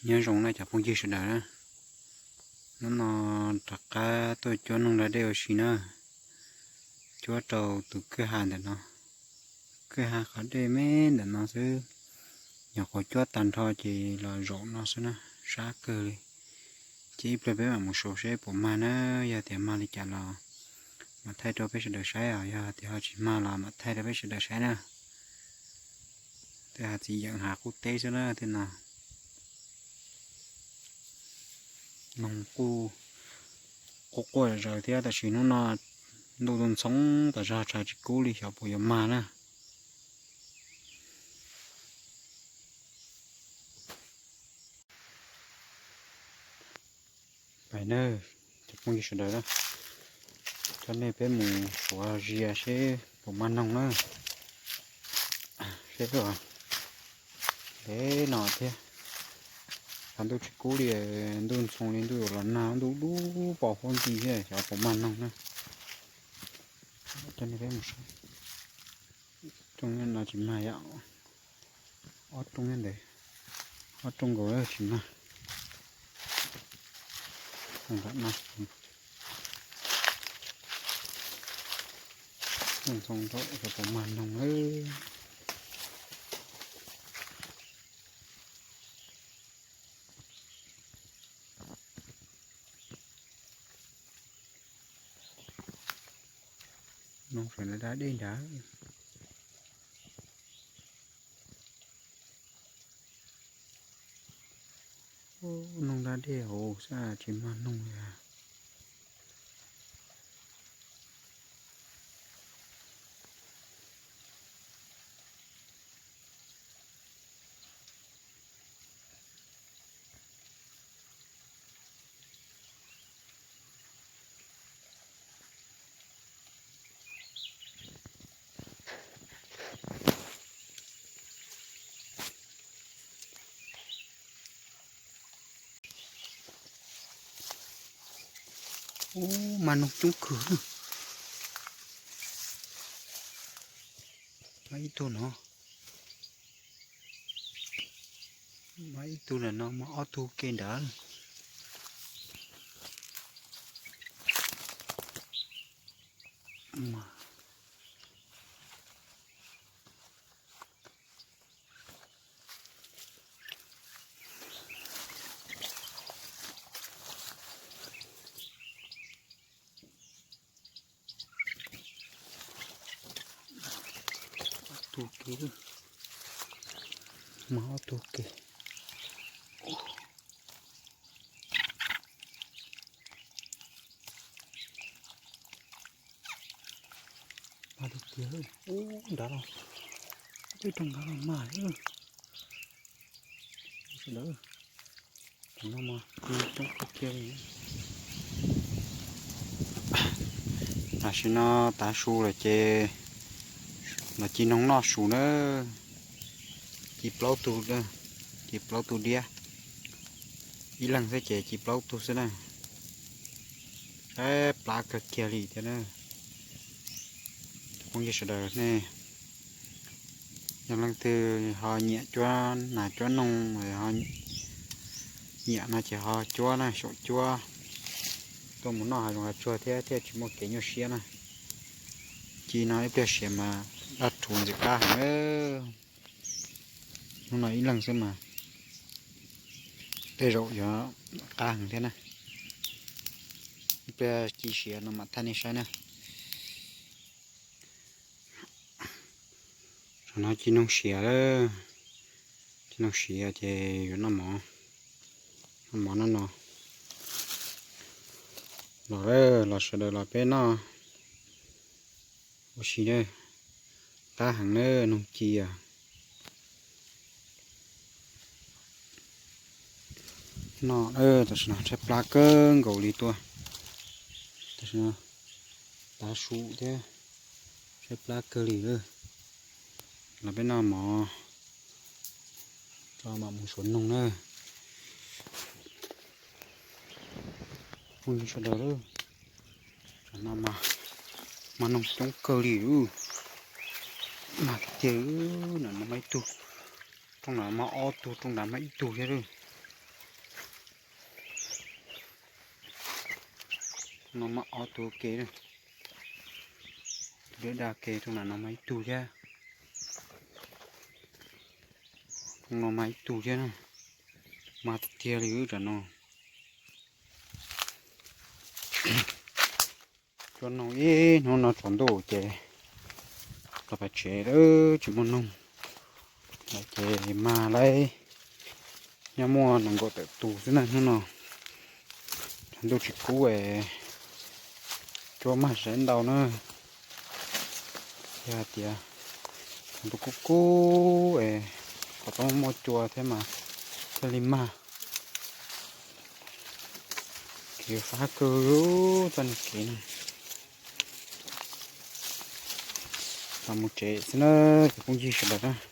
Nyob zoo na cov phooj ywg sawv daws na, hnub no rov qab tuaj cuab noog da dej ua si na, cuab rau tus kwj ha ntawm no. Kwj ha qhov dej me ntawm no xwb, nyuam qhuav cuab tag nrho ces los zaum no xwb na, sab kawg li. Ces ib pliag peb mam mus saum seb puas mag na, yog tias mag li cas los mam thaij rau peb sawv daws saib os, yog tias ho tsis mag los mam thaij rau peb sawv daws saib na. Tej ha txiv yeem hav qub teb xwb na tej no. Noog quaj quaj zom zaws thiab, tab sis hnub no ntuj ntxhoo tas zog, tshav tsis kub li, xyov puas yuav mag na. Pais na, cov phooj ywg sawv daws na, coj nej peb mus suav zia seb puas mag noog na. Seb, ntev no thiab, tshav ntuj tsis kub li, ntuj ntxhoo li, ntuj yuav los nag, ntuj dub pos huab nti thiab, xyov puas mag noog na. Coj nej peb mus saib, rooj no tsis mag yom, ob rooj nyob ntev, ob rooj nkaus tsis mag. Ntawm no, ntuj ntxhoo rau xyov puas mag noog na. Noog sawv da dej nrad. Noog da dej hauv xwb tsis mag noog li. Ub, mag noog coob kawg. Mag ib tug no, mag ib tug ntawm no, mag ob tug ke nrad. Ob tug ke, mag ob tug ke. Mag tug kiag, ub, nrad los, peb rooj nrad los mag lawm. Sawv daws, no mas coob kawg kiag li. Tam sim no tav su lawm ces los ci noog noj su na. Ci plaub tug, ci plaub tug diab, ib leeg xwb ces ci plaub tug xwb na. Saib plab kawg kiag li thiab na. Cov phooj ywg sawv daws nej, yog leej twg ho nyiam cuab nas cuab noog, ho nyiam no ces ho cuab na, xyaum cuab tuaj mus noj hav zoov hav tsuag thiab, thiaj tsis muaj kev nyuaj siab na. Ci no ib pliag siav mas daj rhuv ntxim qab heev. Hnub no ib leeg xwb mas tej zaum yuav qab heev thiab na. Ib pliag ci siav no mam thaij nej saib na. Tam no ci noog siav lawm, ci noog siav ces yuav noj mov, noj mov noj no. Los lawm, los sawv daws los peb noj ua si na. Qab heev na, noog ci os. Noj, tam sim no tshaib plab kawg nkaus li tuaj. Tam sim no tav su thiab, tshaib plab kawg li lawm. Los peb noj mov, mam mus suav noog na. Phooj ywg sawv daws, tam no mag noog coob kawg li. Mag tiag tiag, no mas ib tug, rooj no mas ob tug, rooj nrad mas ib tug thiab lawm. No mas ob tug ke, tus dawb dawb ke, tus no mas ib tug thiab, tus no mas ib tug thiab na. Mas tiag tiag li wb tam no. Cua noog ib hnub no tsaus ntuj ces los pem tsev lawm tsis muaj noog lawm ces mag lawm. Nyob muaj nees nkaum tawm tus xwb na hnub no. Tsaus ntuj tsis kub es cua mag sawv ntau na. Yog hais tias tsaus ntuj kub kub es kom tau muaj cua thiab mas thiaj li mag. Kev fab kawg txoj niag kev no. Los mus tsev xwb na, cov phooj ywg sawv daws na.